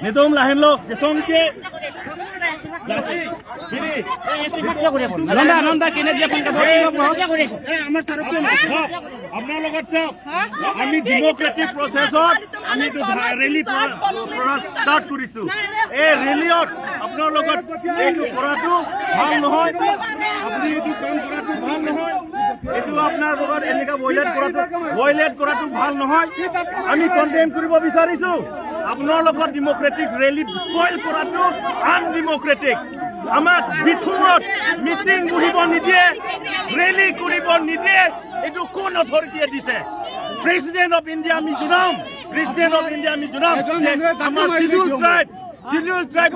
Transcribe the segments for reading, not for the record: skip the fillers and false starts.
Nidom lahenlo jesongke lasi bini. Nanda Nanda কিনে দিয়া phone. আপোনাৰ লগত চাওক, আমি ডেম'ক্ৰেটিক প্ৰচেছত আমি এইটো ৰেলী ষ্টাৰ্ট কৰিছোঁ। এই ৰেলীত আপোনাৰ লগত এইটো কৰাটো ভাল নহয়। আপুনি এইটো কাম কৰাটো ভাল নহয়। এইটো আপোনাৰ লগত এনেকুৱা ভায়লেট কৰাটো ভাল নহয়। আমি কণ্ডেম কৰিব বিচাৰিছোঁ। আপোনাৰ লগত ডেম'ক্ৰেটিক ৰেলী স্পইল কৰাটো আনডেম'ক্ৰেটিক। আমাক বিথুঙত মিটিং বহিব নিদিয়ে, ৰেলী কৰিব নিদিয়ে। এইটো কোন অথৰিটিয়ে দিছে? প্ৰেচিডেণ্ট অফ ইণ্ডিয়া আমি জনাম, প্ৰেচিডেণ্ট অফ ইণ্ডিয়া আমি জনাম যে আমাৰ চিডিউল ট্ৰাইব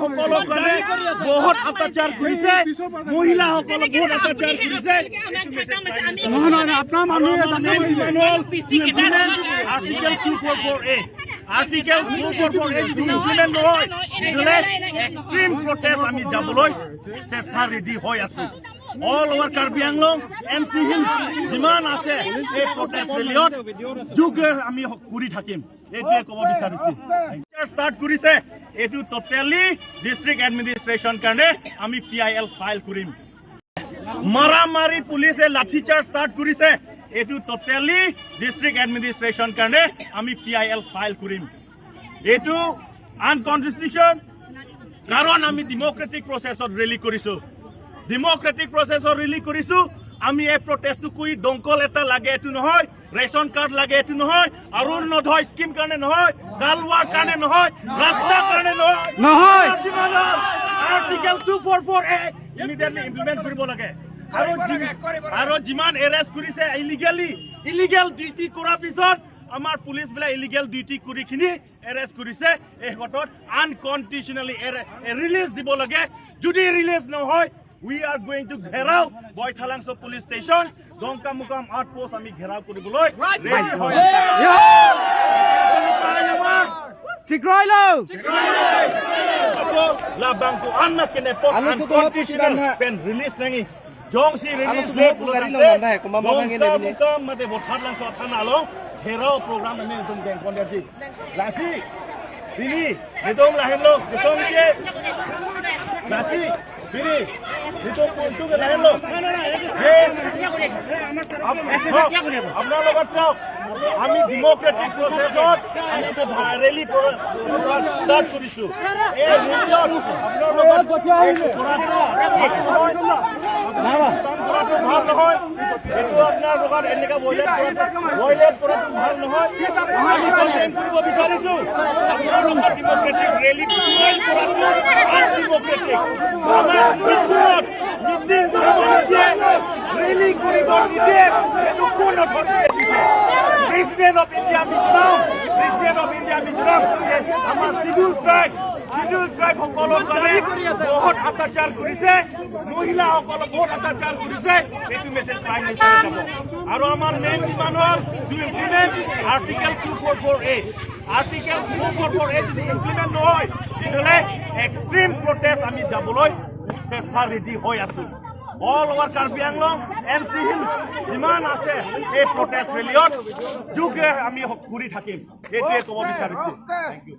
সকলৰ কাৰণে বহুত অত্যাচাৰ কৰিছে, মহিলাসকলক বহুত অত্যাচাৰ কৰিছে। নহয় নহয়, আপোনাৰ মানুহে। হ'ল Article 244A। Article 244A যদি ইমপ্লিমেণ্ট নহয়, তেতিয়াহ'লে এক্সট্ৰিম প্ৰটেষ্ট আমি যাবলৈ চেষ্টা ৰেডি হৈ আছো। All over Karbi Anglong, N C hills যিমান আছে, এই প্ৰটেষ্ট ৰেলীত যোগ আমি কৰি থাকিম, এইটোৱে ক'ব বিচাৰিছো। ষ্টাৰ্ট কৰিছে, এইটো টোটেলি ডিষ্ট্ৰিক্ট এডমিনিষ্ট্ৰেশ্যন কাৰণে আমি পিআইএল ফাইল কৰিম। মাৰামাৰি, পুলিচে লাঠি চাৰ্জ ষ্টাৰ্ট কৰিছে, এইটো টোটেলি ডিষ্ট্ৰিক্ট এডমিনিষ্ট্ৰেশ্যন কাৰণে আমি পিআইএল ফাইল কৰিম। এইটো আনকনষ্টিটিউশ্যন, কাৰণ আমি ডেম'ক্ৰেটিক প্ৰচেছত ৰেলী কৰিছোঁ। ডেম'ক্ৰেটিক প্ৰচেছত ৰেলী কৰিছোঁ আমি। এই প্ৰটেষ্টটো কৰি দংকল এটা লাগে এইটো নহয়, ৰেচন কাৰ্ড লাগে এইটো নহয়, অৰুণোদয় স্কিম কাৰণে নহয়, গালৱাৰ কাৰণে নহয়, ৰাস্তাৰ কাৰণে নহয়। নহয়। Article 244A immediately implement কৰিব লাগে। আৰু যিমান এৰেষ্ট কৰিছে ইলিগেলি, ইলিগেল ডিউটি কৰাৰ পিছত আমাৰ পুলিচবিলাক ইলিগেল ডিউটি কৰি খিনি এৰেষ্ট কৰিছে, এই ক্ষেত্ৰত আনকণ্ডিশ্যনেলি ৰিলিজ দিব লাগে। যদি ৰিলিজ নহয়, we are going to ঘেৰাও বৈঠালাংছ পুলিচ ষ্টেচন, ডংকামুকাম আউটপোষ্ট আমি ঘেৰাও কৰিবলৈ ৰেডি হৈ। ঠিক রইলো। La bangku anna kene pot unconditional pen release nangi jong si release le dongka mate bothat lang so thana long gherao program ame tum geng kon ji lasi bini nidong lahem lo jong ke lasi bini nidong pontu ke lahem lo। আপোনাৰ লগত চাওক, আমি Democratic প্ৰচেছত আমি rally start কৰিছোঁ। এই ৰেলীত আপোনাৰ লগত এইটো কৰাটো কাম কৰাটো ভাল নহয়। এইটো আপোনাৰ লগত এনেকুৱা ভায়লেট কৰাটো ভাল নহয়। আমি কণ্ডেম কৰিব বিচাৰিছোঁ। আপোনাৰ লগত ডেম'ক্ৰেটিক ৰেলী কৰাটো আনডেম'ক্ৰেটিক। আমাৰ বিথুঙত মিটিং কৰিব নিদিয়ে, ৰেলী কৰিব নিদিয়ে। এইটো কোন অথৰিটিয়ে দিছে? প্ৰেচিডেণ্ট অফ ইণ্ডিয়া আমি জনাম, প্ৰেচিডেণ্ট অফ ইণ্ডিয়া আমি জনাম যে আমাৰ চিডিউল ট্ৰাইব সকলৰ কাৰণে বহুত অত্যাচাৰ কৰিছে, মহিলাসকলক বহুত অত্যাচাৰ কৰিছে। এইটো মেছেজ প্ৰাইম মিনিষ্টাৰে যাব। আৰু আমাৰ মেইন ডিমাণ্ড হ'ল to implement Article 244A। Article 244A যদি ইমপ্লিমেণ্ট নহয়, তেতিয়াহ'লে এক্সট্ৰিম প্ৰটেষ্ট আমি যাবলৈ চেষ্টা ৰেডি হৈ আছো। All over Karbi Anglong, N C hills যিমান আছে, এই প্ৰটেষ্ট ৰেলীত যোগ আমি কৰি থাকিম, এইটোৱে ক'ব বিচাৰিছো। Thank U.